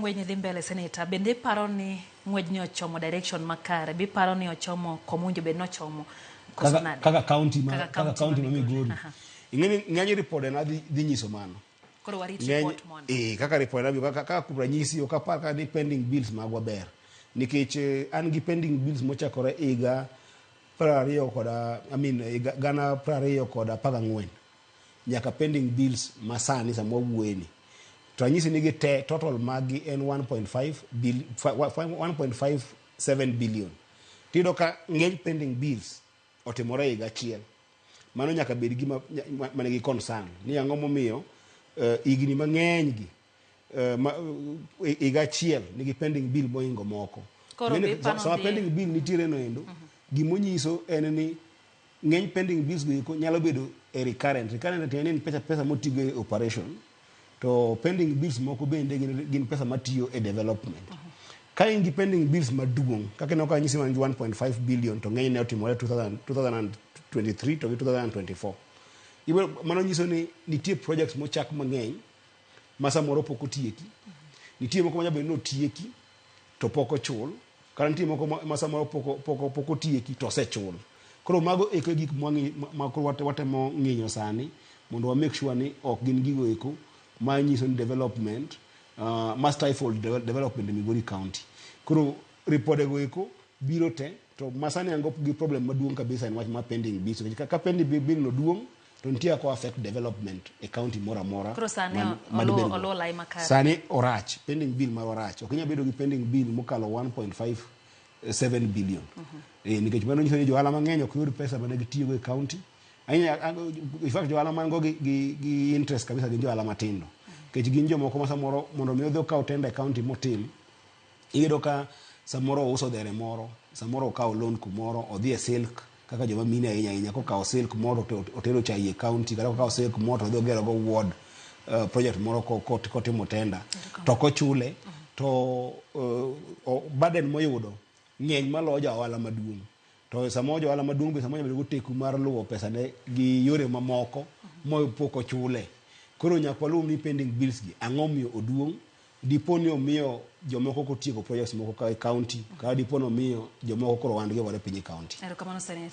ng'wejni dhi mbele, Senator, bende iparo ni ng'wejni ochomo direction makare? Be iparo ni ochomo koma owinjo bed ni ochomo? Koso Kaka, nade? kaka county ma Kaka kaka county county ma ma Migori. Migori. Ing'eni ng'eny ripode na dhi nyiso mano. Koro warit Ng'eny report mondo. Kaka ripode na kaka kuom ranyisi ok apar kaka ni pending bills magwa ber. Nikech an gi pending bills mochakore higa 20 koda, I mean, higa 2014 nyaka pending bills masani sama wawuoyeni. To anyisi ni gi te total maggi en 1.5 bil, 1.57 billion. Tiyudo ka ng'eny pending bills otimore e higa achiel. Mano nyaka bed gima manigi concern ni ang'o momiyo higni mang'eny gi higa achiel nigi pending bill mohingo moko. Koro Ng'eni be ipano sama pending bill nitiere no endo, gimonyiso en ni ng'eny pending bills go eko nyalo bedo e recurrent. Recurrent tiende ni pesa motigo e operation, to pending bills moko bende gin pesa matiyo e development. Ka in gi pending bills maduong', kaka ineno ka anyisi wan gi 1.5 billion to ng'enyne otimore 2000 2023 to gi 2024. Mano nyiso ni nitie projects mochak mang'eny ma samoro pok otieki. Nitie moko manyalo bedo ni otieki to pok ochul, kata nitie moko ma samoro pok otieki to osechul. Koro mago eko e gik ma koro watemo ng'inyo sani mondo wa make sure ni ok gin gigo eko ma nyiso ni development ma stifle development e Migori County. Koro ripode go eko biro te to masani an go gi problem maduong' kabisa en wach mar pending bills. Nikech ka pending bill no duong' to nitie kaka o affect development e county moro amora. Koro sani madibed go. oluwo lai makare. Sani orach, pending bill marwa rach. Ok inyal bedo gi pending bill mokalo 1.57 billion. Nikech mano nyiso ni johala mang'eny ok yud pesa mane gitiyogo e county. Ahinya, in fact johala man go gi interest kabisa gin johala matindo. Nikech gin jomoko ma samoro mondo mi odhi okaw tender e county motim, iyudo ka samoro ouso dhere moro, samoro okawo loan kumoro, odhi e silk kaka joma mine ahinya ahinya, kokawo silk moro to otero chai e county, kata kokawo silk moro to odhi ogero go ward project moro kotimo tender to kochule to burden moyudo ng'eny maloyo ja ohala maduong'. To samoro ja ohala maduong' be samoro nyalo bedo goteku mar luwo pesane gi yore mamoko mopok ochule. Koro nyaka waluw ni pending bills gi ang'o miyo oduong', dipo ni omiyo jomoko ok otieko projects moko ka e county, kata dipo ni omiyo jomoko koro ohandgi ogore piny e county. Erokamano, Senator.